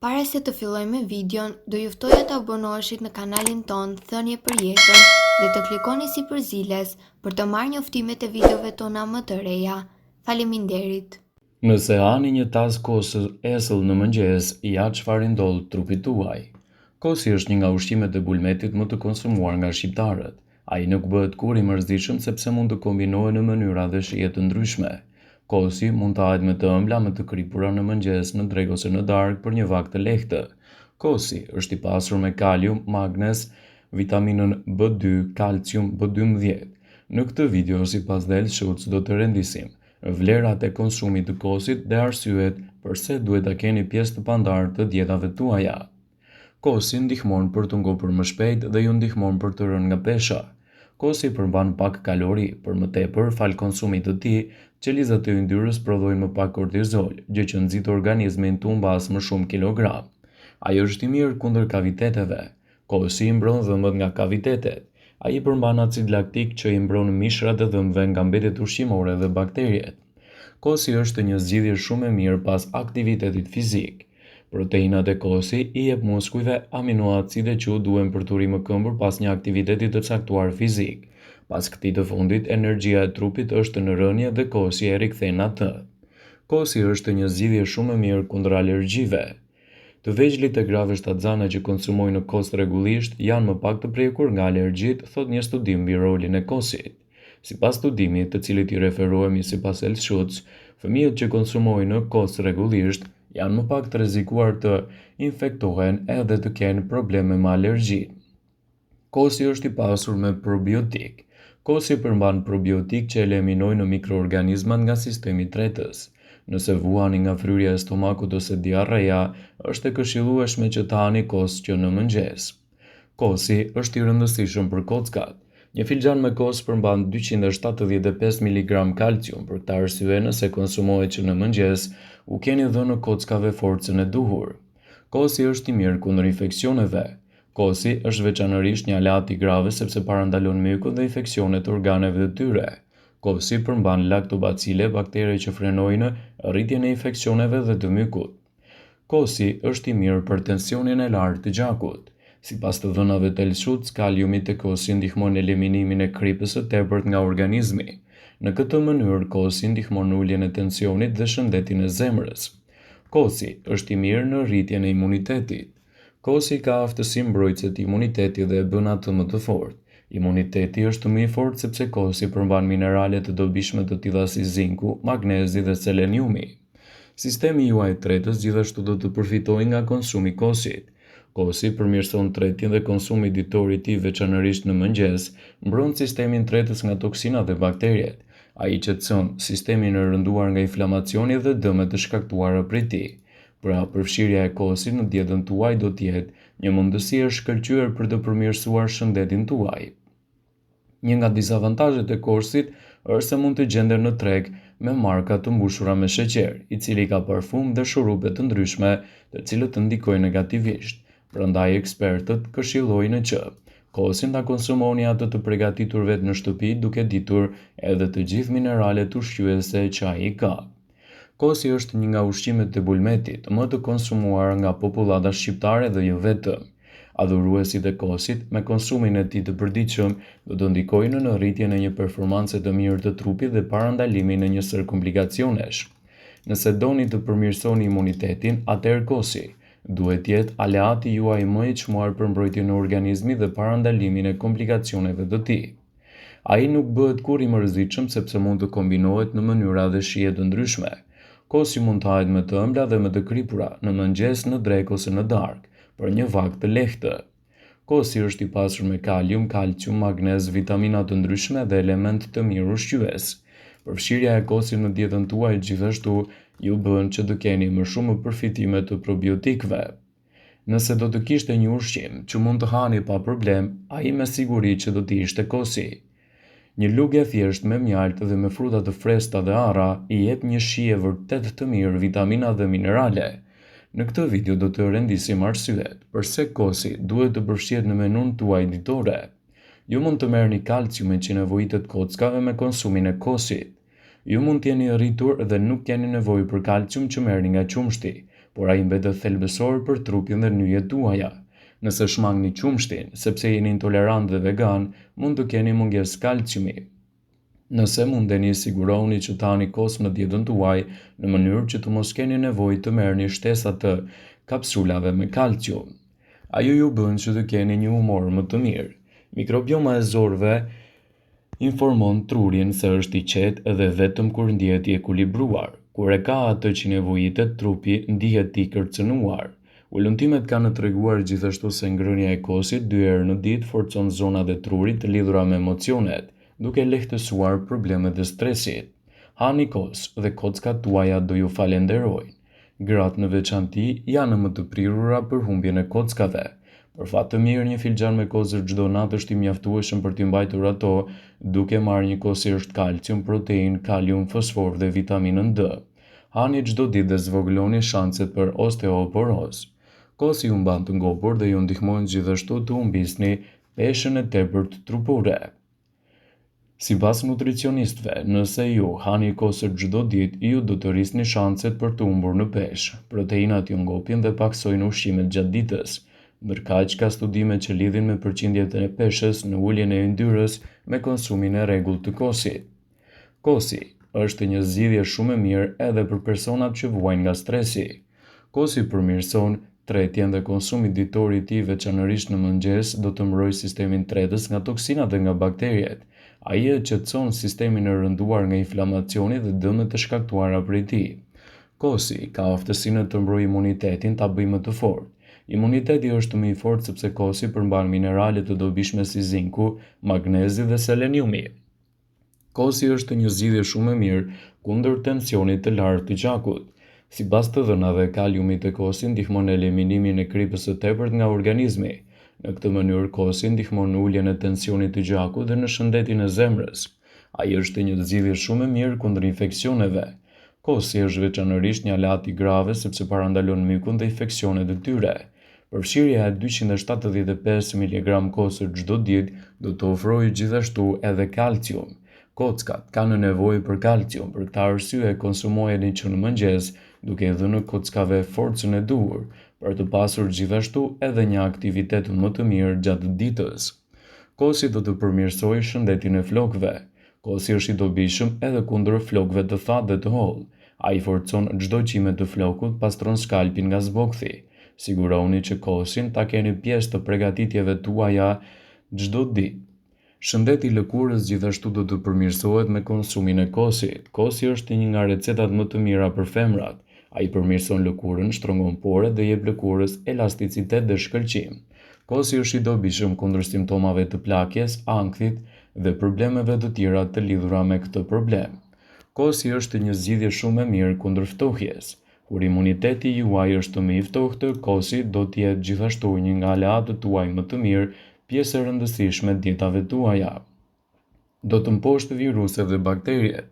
Para se të fillojmë me videon, do ju ftoja të abonoheshit në kanalin tonë Thënie për Jetën dhe të klikoni sipër ziles për të marrë njoftimet e videove tona më të reja. Faleminderit! Nëse hani një tas kos esëll në mëngjes, ja çfarë i ndodh trupit tuaj. Kosi është një nga ushqimet e bulmetit më të konsumuar nga shqiptarët. Ai nuk bëhet kurrë i mërzitshëm sepse mund të kombinohet në mënyra dhe shije të ndryshme. Kosi mund të hahet me të ëmbla me të kripura në mëngjes, në drekë ose në darkë për një vakt të lehtë. Kosi është i pasur me kalium, magnez, vitaminën B2, kalcium, B12. Në këtë video sipas The Health Shots do të rendisim vlerat e konsumit të kosit dhe arsyet përse duhet ta keni pjesë të pandarë të dietave tuaja. Kosi ndihmon për t'u ngopur më shpejt dhe ju ndihmon për të rënë nga pesha. Kosi përmban pak kalori, për më tepër, falë konsumit të tij, qelizat e yndyrës prodhojnë më pak kortizol, gjë që nxit organizmin të humbasë më shumë kilogramë. Ai është i mirë kundër kaviteteve. Kosi i mbron dhëmbët nga kavitetet. Ai përmban acid laktik që i mbron mishrat e dhëmbëve nga mbetjet ushqimore dhe bakteriet. Kosi është një zgjidhje shumë e mirë pas aktivitetit fizik. Proteinat e kosi i jep muskujve aminoacide që u duhen për t'u rimëkëmbur pas një aktiviteti të caktuar fizik. Pas këtij të fundit, energjia e trupit është në rënie dhe kosi e rikthen atë. Kosi është një zgjidhje shumë e mirë kundër alergjive. Të vegjlit e grave shtatzana që konsumojnë kos rregullisht janë më pak të prekur nga alergjitë, thotë një studim mbi rolin e kosit. Sipas studimit, të cilit i referohemi sipas Health Shots, fëmijët që konsumojnë kos rregullisht janë më pak të rrezikuar të infektohen edhe të kenë probleme me alergjinë. Kosi është i pasur me probiotikë. Kosi përmban probiotikë që eliminojnë mikroorganizmat nga sistemi tretës. Nëse vuani nga fryrja e stomakut ose diarreja, është e këshillueshme që të hani kos që në mëngjes. Kosi është i rëndësishëm për kockat. Një filxhan me kos përmban 275 miligram kalcium, për këtë arsye nëse konsumohet që në mëngjes, u keni dhënë kockave forcën e duhur. Kosi është i mirë kundër infeksioneve. Kosi është veçanërisht një aleat i grave sepse parandalon mykun dhe infeksionet e organeve të tyre. Kosi përmban laktobacile, baktere që frenojnë rritjen e infeksioneve dhe të mykut. Kosi është i mirë për tensionin e lartë të gjakut. Sipas të dhënave të Health Shots, kaliumi te kosi ndihmon eliminimin e kripës së tepërt nga organizmi. Në këtë mënyrë, kosi ndihmon në uljen e tensionit dhe shëndetin e zemrës. Kosi është i mirë në rritjen e imunitetit. Kosi ka aftësi mbrojtëse të imunitetit dhe e bën atë më të fortë. Imuniteti është më i fortë sepse kosi përmban minerale të dobishme të tilla si zinku, magnezi dhe seleniumi. Sistemi juaj tretës gjithashtu do të përfitojë nga konsumi i kosit. Kosi përmirëson tretjen dhe konsumi ditor i tij veçanërisht në mëngjes, mbron sistemin tretës nga toksinat dhe bakteriet. Ai qetëson sistemin e rënduar nga inflamacioni dhe dëmet e shkaktuara prej tij. Pra, përfshirja e kosit në dietën tuaj do të jetë një mundësi e shkëlqyer për të përmirësuar shëndetin tuaj. Një nga disavantazhet e kosit është se mund të gjenden në treg me marka të mbushura me sheqer, i cili ka parfum dhe shurupe të ndryshme, të cilët të ndikojnë negativisht. Prandaj ekspertët këshillojnë që kosin ta konsumoni atë të pregatitur vetë në shtëpi duke ditur edhe të gjithë mineralet ushqyese që ai ka. Kosi është një nga ushqimet e bulmetit, më të konsumuara nga popullata shqiptare dhe jo vetëm. Adhuruesit e kosit, me konsumin e tij të përditshëm, do të ndikojnë në rritjen e një performance të mirë të trupit dhe parandalimin e një sërë komplikacionesh. Nëse doni të përmirësoni imunitetin, atëherë kosi duhet të jetë aleati juaj më i çmuar për mbrojtjen e organizmit dhe parandalimin e komplikacioneve të tij. Ai nuk bëhet kurrë i mërzitshëm sepse mund të kombinohet në mënyra dhe shije të ndryshme. Kosi mund të hahet me të ëmbla dhe me të kripura, në mëngjes, në drekë ose në darkë, për një vakt të lehtë. Kosi është i pasur me kalium, kalcium, magnez, vitamina të ndryshme dhe elementë të mirë ushqyes. Përfshirja e kosit në dietën tuaj gjithashtu ju bën që të keni më shumë përfitime të probiotikëve. Nëse do të kishte një ushqim që mund të hani pa problem, ai me siguri që do të ishte kosi. Një lugë e thjeshtë me mjaltë dhe me fruta të freskëta dhe arra i jep një shije vërtet të mirë vitamina dhe minerale. Në këtë video do të rendisim arsyet përse kosi duhet të përfshihet në menunë tuaj ditore. Ju mund të merrni kalciumin që nevojitet kockave me konsumin e kosit. Ju mund të jeni rritur dhe nuk keni nevojë për kalcium që merrni nga qumështi. por ai mbetet thelbësor për trupin dhe nyjet tuaja. Nëse shmangni qumështin, sepse jeni intolerant dhe vegan, mund të keni mungesë kalciumi. Nëse mundeni, sigurohuni që të hani kos në dietën tuaj, në mënyrë që të mos keni nevojë të merrni shtesa të kapsulave me kalcium. Ajo ju bën që të keni një humor më të mirë. Mikrobioma e zorrëve informon trurin se është i qetë dhe vetëm kur ndihet i ekuilibruar. Kur e ka atë që nevojitet, trupi ndihet i kërcënuar. Hulumtimet kanë treguar gjithashtu se ngrënia e kosit dy herë në ditë forcon zonat e trurit të lidhura me emocionet, duke lehtësuar problemet e stresit. Hani kos dhe kockat tuaja do ju falenderojnë. Gratë në veçanti janë më të prirura për humbjen e kockave. Për fat të mirë, një filxhan me kos çdo natë është i mjaftueshëm për t'i mbajtur ato, duke marrë njëkohësisht kalcium, proteinë, kalium, fosfor dhe vitaminën D. Hani çdo ditë dhe zvogëloni shanset për osteoporozë. Kosi ju mban të ngopur dhe ju ndihmon gjithashtu të humbisni peshën e tepërt trupore. Sipas nutricionistëve, nëse ju hani kos çdo ditë, ju do të rrisni shanset për të humbur në peshë. Proteinat ju ngopin dhe pakësojnë ushqimet gjatë ditës. Ndërkaq, ka studime që lidhin me përqindjet e peshës në uljen e yndyrës me konsumin e rregullt të kosit. Kosi është një zgjidhje shumë e mirë edhe për personat që vuajnë nga stresi. Kosi përmirëson tretjen dhe konsumi ditor i tij veçanërisht në mëngjes do të mbrojë sistemin tretës nga toksinat dhe nga bakteriet. Ai e qetëson sistemin e rënduar nga inflamacioni dhe dëmet e shkaktuara prej tij. Kosi ka aftësinë të mbrojë imunitetin ta bëjë më të fortë. Imuniteti është më i fortë sepse kosi përmban minerale të dobishme si zinku, magnezi dhe seleniumi. Kosi është një zgjidhje shumë e mirë kundër tensionit të lartë të gjakut. Sipas të dhënave, kaliumi te kosi ndihmon në eliminimin e kripës së tepërt nga organizmi. Në këtë mënyrë, kosi ndihmon në uljen e tensionit të gjakut dhe në shëndetin e zemrës. Ai është një zgjidhje shumë e mirë kundër infeksioneve. Kosi është veçanërisht një aleat i grave sepse parandalon mykun dhe infeksionet e tyre. Përfshirja e 275 miligram kos çdo ditë do të ofrojë gjithashtu edhe kalcium. Kockat kanë nevojë për kalcium, për këtë arsye konsumojeni që në mëngjes, duke i dhënë kockave forcën e duhur, për të pasur gjithashtu edhe një aktivitet më të mirë gjatë ditës. Kosi do të përmirësojë shëndetin e flokëve. Kosi është i dobishëm edhe kundër flokëve të thatë dhe të hollë. Ai forcon çdo qime të flokut, pastron skalpin nga zbokthi. Sigurohuni që kosin ta keni pjesë të pregatitjeve tuaja çdo ditë. Shëndeti i lëkurës gjithashtu do të përmirësohet me konsumin e kosit. Kosi është një nga recetat më të mira për femrat. Ai përmirëson lëkurën, shtrëngon poret dhe jep lëkurës elasticitet dhe shkëlqim. Kosi është i dobishëm kundër simptomave të plakjes, ankthit dhe problemeve të tjera të lidhura me këtë problem. Kosi është një zgjidhje shumë e mirë kundër ftohjes. Kur imuniteti juaj është më i ftohtë, kosi do të jetë gjithashtu një nga aleatët tuaj më të mirë, pjesë e rëndësishme e dietave tuaja. Do të mposhtë viruset dhe bakteriet.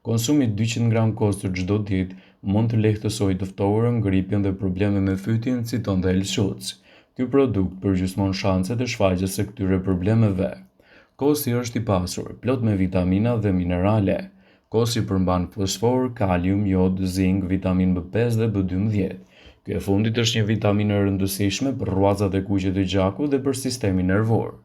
Konsumi i 200 gram kos çdo ditë mund të lehtësojë të ftohurën, gripin dhe probleme me fytin, citon The Health Ky produkt përgjysmon shanset e shfaqjes së këtyre problemeve. Kosi është i pasur, plot me vitamina dhe minerale. Kosi përmban fosfor, kalium, jod, zink, vitaminë B5 dhe B12. Kjo e fundit është një vitaminë e rëndësishme për rruazat e kuqe të gjakut dhe për sistemin nervor.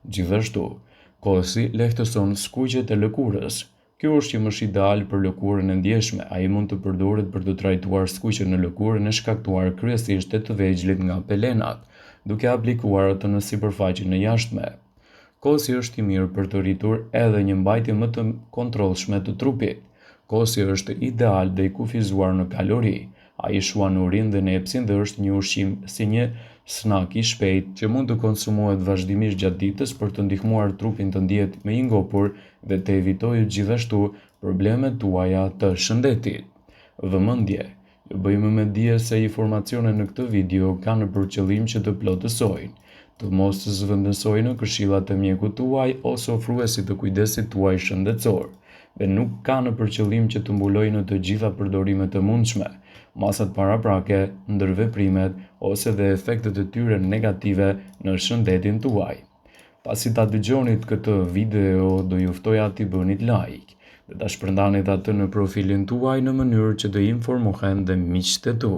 Gjithashtu, kosi lehtëson skuqjet e lëkurës. Ky ushqim është ideal për lëkurën e ndjeshme. Ai mund të përdoret për të trajtuar skuqjen në lëkurën e shkaktuar kryesisht te të vegjlit nga pelenat, duke aplikuar atë në sipërfaqen e jashtme. Kosi është i mirë për të rritur edhe një mbajtje më të kontrollshme të trupit. Kosi është ideal dhe i kufizuar në kalori. Ai shuan urinë dhe nepsin dhe është një ushqim si një snack i shpejtë që mund të konsumohet vazhdimisht gjatë ditës për të ndihmuar trupin të ndihet më i ngopur dhe të evitojë gjithashtu problemet tuaja të shëndetit. Vëmendje! Ju bëjmë me dije se informacionet në këtë video kanë për qëllim që të plotësojnë, të mos zëvendësojnë këshillat e mjekut tuaj ose ofruesit të kujdesit tuaj shëndetësor dhe nuk kanë për qëllim që të mbulojnë të gjitha përdorimet e mundshme, masat paraprake, ndërveprimet ose dhe efektet e tyre negative në shëndetin tuaj. Pasi ta dëgjonit këtë video, do ju ftoja t'i bënit like dhe ta shpërndanit atë në profilin tuaj në mënyrë që të informohen dhe miqtë e tu.